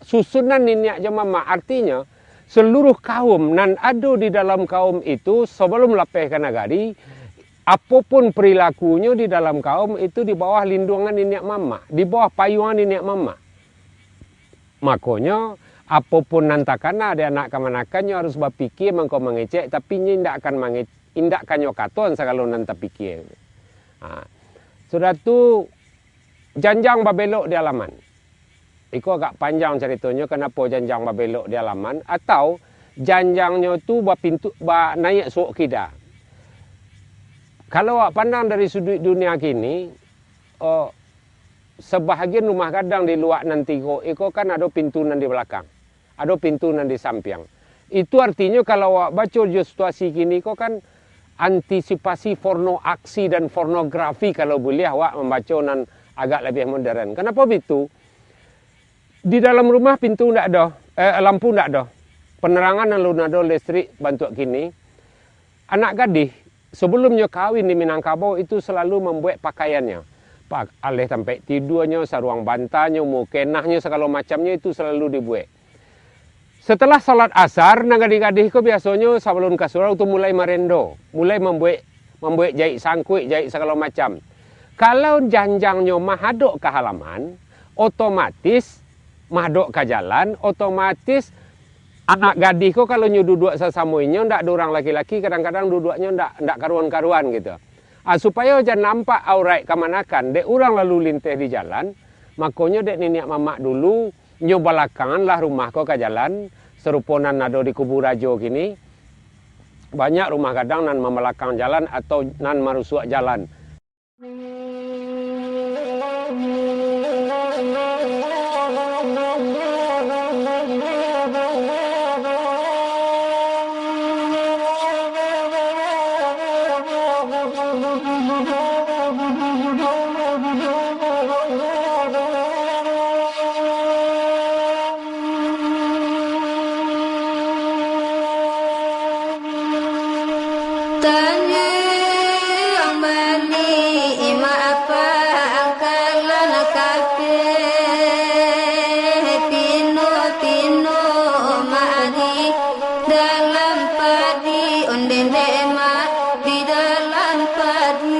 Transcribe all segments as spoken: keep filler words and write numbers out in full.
Susunan niniak jo mamak, artinyo, seluruh kaum nan ado di dalam kaum itu, sabalum lapeh ka nagari, apo pun perilakunyo di dalam kaum itu di bawah lindungan niniak mamak, di bawah payuangan niniak mamak. Makonyo, apo pun nan takana di anak kamanakannyo harus bapikia mangko mangecek, tapi inyo indak akan mange-, indak ka nyo katoan sagalo nan tapikia. Ha. Sudah tu, janjang babelok di alaman. Iko agak panjang caritonyo, kanapo janjang babelok di alaman, atau janjangnyo tu bapintu, ba-, naiak suok kida. Kalau awak pandang dari suduik dunia kini, oh, sabahagian rumah gadang di luak nan tigo iko kan ado pintu nan di balakang, ado pintu nan di sampiang. Itu artinyo, kalau awak baco jo situasi kini ko kan, antisipasi porno aksi dan pornografi, kalau buliah awak mambaco nan agak labiah modern. Kanapo bitu? Di dalam rumah pintu ndak ado, eh, lampu ndak ado. Penerangan nan alun ado, listrik bantuak kini. Anak gadih, sabalumnyo kawin di Minangkabau itu salalu mambuek pakaiannyo. Pa-, aleh tampek tiduanyo, saruang bantanyo, mukenahnyo, sagalo macamnyo itu salalu dibuek. Satalah salat asar, nan gadih-gadih ko biasonyo sabalun ka surau tu mulai marendo, mulai mambuek, mambuek jaik sangkuik, jaik sagalo macam. Kalau janjangnyo mahadok ka halaman, otomatis mahadok ka jalan, otomatis anak gadih ko kalau nyo duduak sasamo inyo, ndak ado urang laki-laki, kadang-kadang duduaknyo ndak, ndak karuan-karuan gitu. Ah, supayo jan nampak auraik kamanakan dek urang lalu linteh di jalan, makonyo dek niniak mamak dulu, nyo balakanganlah rumah ko ka jalan, sarupo nan ado di Kubu Rajo kini. Banyak rumah gadang nan mamalakang jalan atau nan marusuak jalan. Tanyo bani imak apak angkalan kapeh, pino-pino mari dalam padi, ondeh-ondeh mak di dalam padi.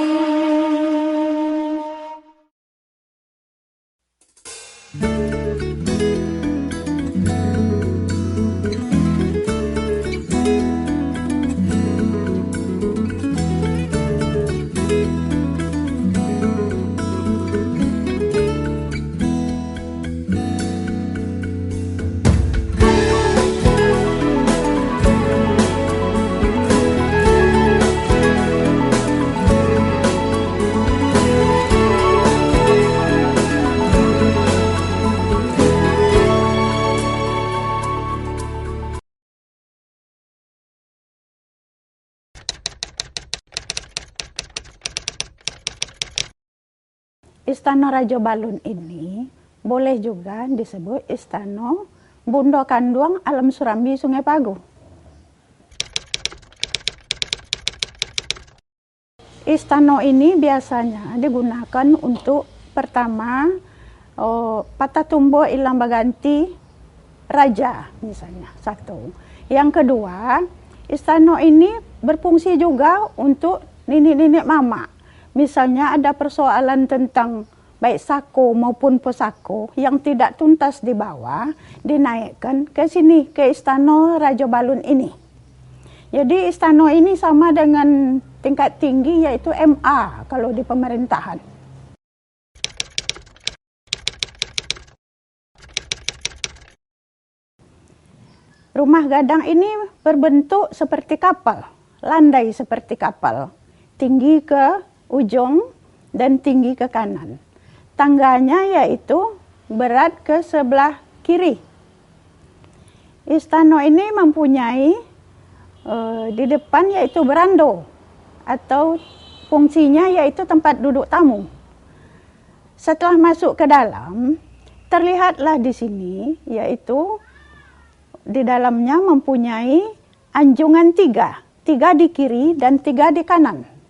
Istano Rajo Balun ini boleh juga disebut Istano Bundo Kanduang Alam Surambi Sungai Pagu. Istano ini biasanya digunakan untuk, pertama, oh, patah tumbuk ilang baganti raja, misalnya, satu. Yang kedua, istano ini berfungsi juga untuk niniak-niniak mamak. Misalnya ada persoalan tentang baik sako maupun pusako yang tidak tuntas dibawa, dinaikkan ke sini, ke Istano Rajo Balun ini. Jadi, istano ini sama dengan tingkat tinggi, yaitu M A kalau di pemerintahan. Rumah gadang ini berbentuk seperti kapal, landai seperti kapal, tinggi ke ujung dan tinggi ke kanan. Tangganya yaitu berat ke sebelah kiri. Istano ini mempunyai, eh, di depan yaitu berando atau fungsinya yaitu tempat duduk tamu. Setelah masuk ke dalam, terlihatlah di sini, yaitu di dalamnya mempunyai anjungan tiga, tiga di kiri dan tiga di kanan.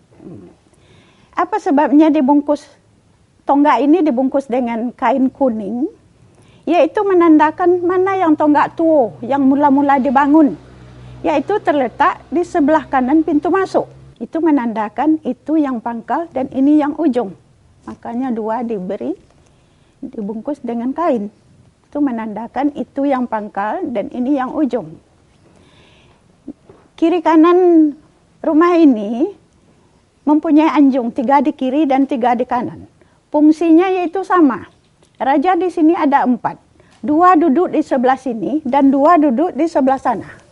Apa sebabnya dibungkus, tonggak ini dibungkus dengan kain kuning? yaitu menandakan mana yang tonggak tuo yang mula-mula dibangun, yaitu terletak di sebelah kanan pintu masuk. Itu menandakan itu yang pangkal dan ini yang ujung. Makanya dua diberi, dibungkus dengan kain. Itu menandakan itu yang pangkal dan ini yang ujung. Kiri kanan rumah ini mempunyai anjung, tiga di kiri dan tiga di kanan. Fungsinya yaitu sama. Raja di sini ada empat. Dua duduk di sebelah sini dan dua duduk di sebelah sana.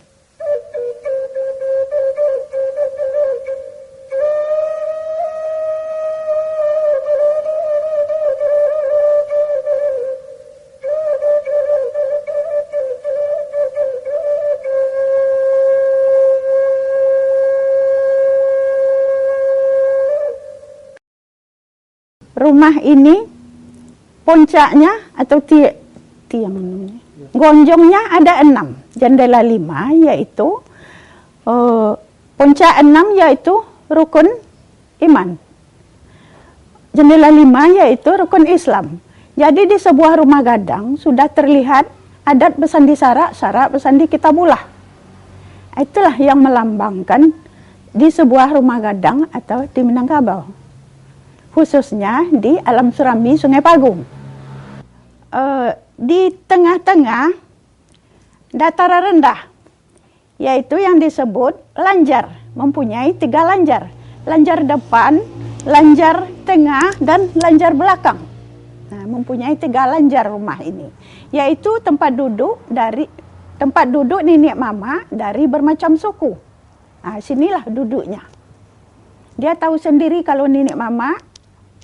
Rumah ini, puncaknya atau ti-, tiang, gonjongnya ada enam, jendela lima, yaitu, eh, puncak enam, yaitu rukun iman. Jendela lima, yaitu rukun Islam. Jadi, di sebuah rumah gadang sudah terlihat adat basandi sarak, sarak basandi kitabullah. Itulah yang melambangkan di sebuah rumah gadang atau di Minangkabau, khususnya di Alam Surambi, Sungai Pagu. Eh, di tengah-tengah dataran rendah, yaitu yang disebut lanjar, mempunyai tiga lanjar. Lanjar depan, lanjar tengah, dan lanjar belakang. Nah, mempunyai tiga lanjar rumah ini, yaitu tempat duduk dari, tempat duduk niniak mamak dari bermacam suku. Ah, sinilah duduknya. Dia tahu sendiri kalau niniak mamak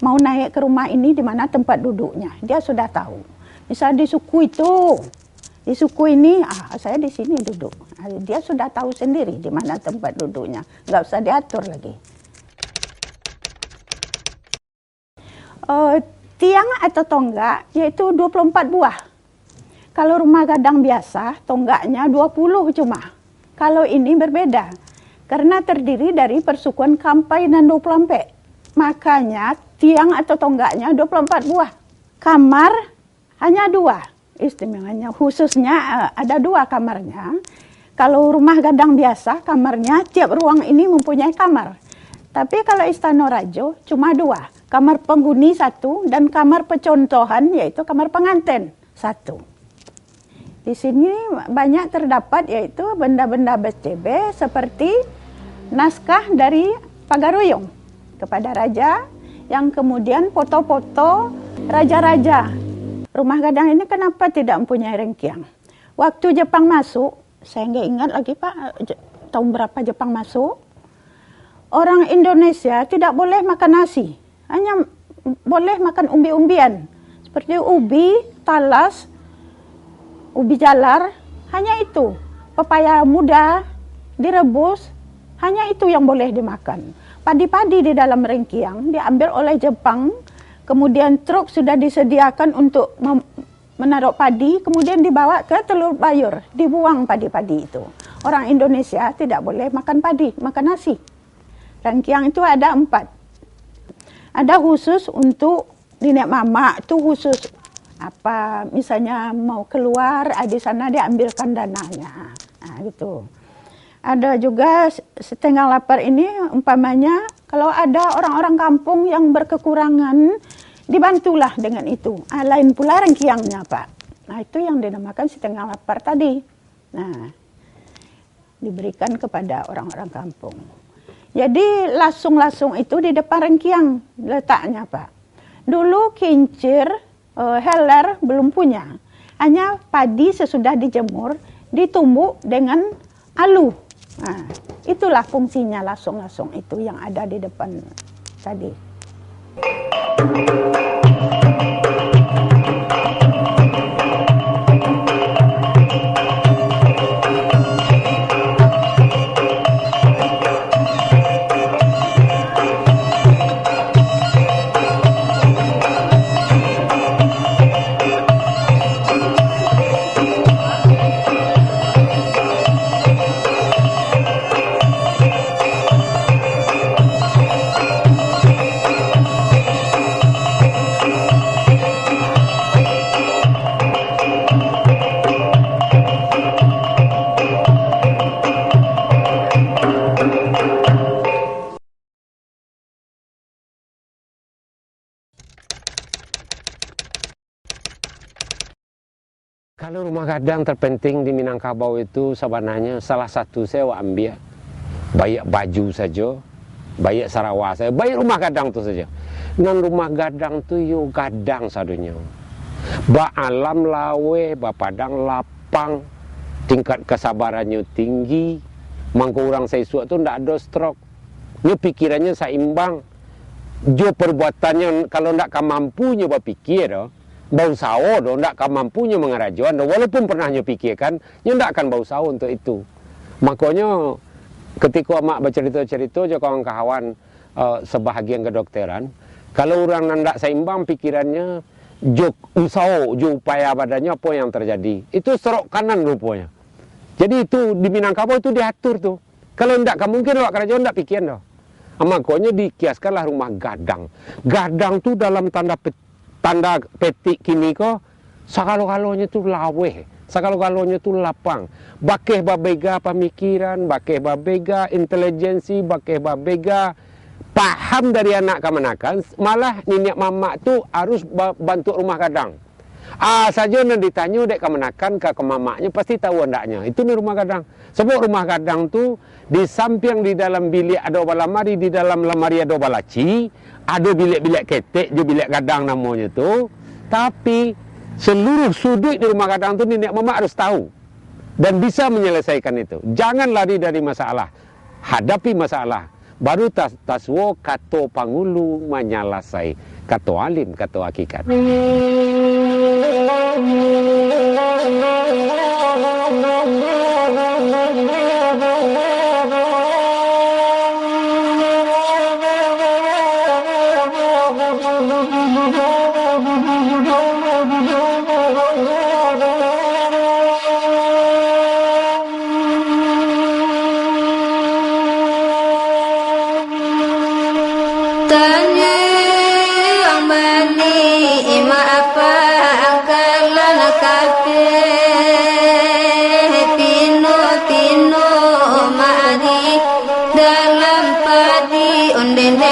mau naik ke rumah ini di mana tempat duduknya. Dia sudah tahu. Misal di suku itu, di suku ini, ah, saya di sini duduk. Ah, dia sudah tahu sendiri di mana tempat duduknya. Nggak usah diatur lagi. Eh, tiang atau tonggak, yaitu dua puluh empat buah. Kalau rumah gadang biasa, tonggaknya dua puluh cuma. Kalau ini berbeda, karena terdiri dari persukuan kampai nan dua puluh ampek. Makanya, tiang atau tonggaknya dua puluh empat buah. Kamar hanya dua. Istimewanya, khususnya, eh, ada dua kamarnya. Kalau rumah gadang biasa, kamarnya tiap ruang ini mempunyai kamar. Tapi kalau istana rajo, cuma dua. Kamar penghuni satu dan kamar pecontohan, yaitu kamar pengantin satu. Di sini banyak terdapat, yaitu benda-benda bercebe seperti naskah dari Pagaruyung kepada raja, yang kemudian foto-foto raja-raja. Rumah gadang ini kenapa tidak mempunyai rengkiang? Waktu Jepang masuk, saya nggak ingat lagi, Pak, Je-, tahun berapa Jepang masuk, orang Indonesia tidak boleh makan nasi, hanya boleh makan umbi-umbian, seperti ubi, talas, ubi jalar, hanya itu. Pepaya muda direbus, hanya itu yang boleh dimakan. Padi-padi di dalam rengkiang diambil oleh Jepang, kemudian truk sudah disediakan untuk mem-, menaruh padi, kemudian dibawa ke Teluk Bayur, dibuang padi-padi itu. Orang Indonesia tidak boleh makan padi, makan nasi. Rengkiang itu ada empat. Ada khusus untuk niniak mamak, tu khusus apa, misalnya mau keluar, ah, di sana diambilkan dananya. Ah, gitu. Ada juga s-, setengah lapar ini, umpamanya, kalau ada orang-orang kampung yang berkekurangan, dibantulah dengan itu. Ah, lain pula rengkiangnya, Pak. Nah, itu yang dinamakan setengah lapar tadi. Nah, diberikan kepada orang-orang kampung. Jadi, lasung-lasung itu di depan rengkiang letaknya, Pak. Dulu kincir, eh, heller belum punya. Hanya padi sesudah dijemur, ditumbuk dengan alu. Nah, itulah fungsinya lasung-lasung itu yang ada di depan tadi. Kalau rumah gadang terpenting di Minangkabau itu, sabananyo salah satu sajo awak ambiak. Baiak baju sajo, baiak sarawa sajo, baiak rumah gadang tu sajo. Nan rumah gadang tu yo gadang sadonyo. Baalam laweh, bapadang lapang, tingkat kasabarannyo tinggi, mangko urang saisuak tu ndak ado stroke. Nyo pikirannyo saimbang. Jo perbuatannyo, kalau ndak ka mampu nyo bapikia doh, bausaho doh, ndak ka mampu nyo mangarajoan doh, walaupun pernah nyo pikiakan, nyo ndak akan bausaho untuk itu. Makonyo, ketiko amak bacarito-carito jo kawan-kawan, eh, sabahagian kedokteran, kalau urang nan ndak saimbang pikirannyo, jo usaho, jo upaya badannyo, apo yang terjadi? Itu serok kanan ruponyo. Jadi itu di Minangkabau itu diatur tu. Kalau indak ka mungkin awak karajo indak pikian doh. Ah, makonyo dikiaskanlah rumah gadang. Gadang tu dalam tanda pe-, tanda petik kini ko, sagalo-galonyo tu laweh, sagalo-galonyo tu lapang. Bakeh babega pamikiran, bakeh babega intelijensi, bakeh babega paham dari anak kamanakan, malah niniak mamak tu harus ba-, bantuak rumah gadang. A sajo nan ditanyo dek kamanakan ka, ka mamaknyo, pasti tahu andaknyo. Itu ni rumah gadang. Sabab rumah gadang tu, di sampiang di dalam biliak ado balamari, di dalam lamari ado balaci, ado biliak-biliak ketek jo biliak gadang namonyo tu. Tapi, seluruh suduik di rumah gadang tu niniak mamak harus tahu dan bisa menyelesaikan itu. Jangan lari dari masalah. Hadapi masalah, baru tas-, tasuo kato pangulu manyalasai, kato alim, kato hakikat. Tanyo bani ma apa angkalan kafe, pino-pino mari dalam padi onde-nde.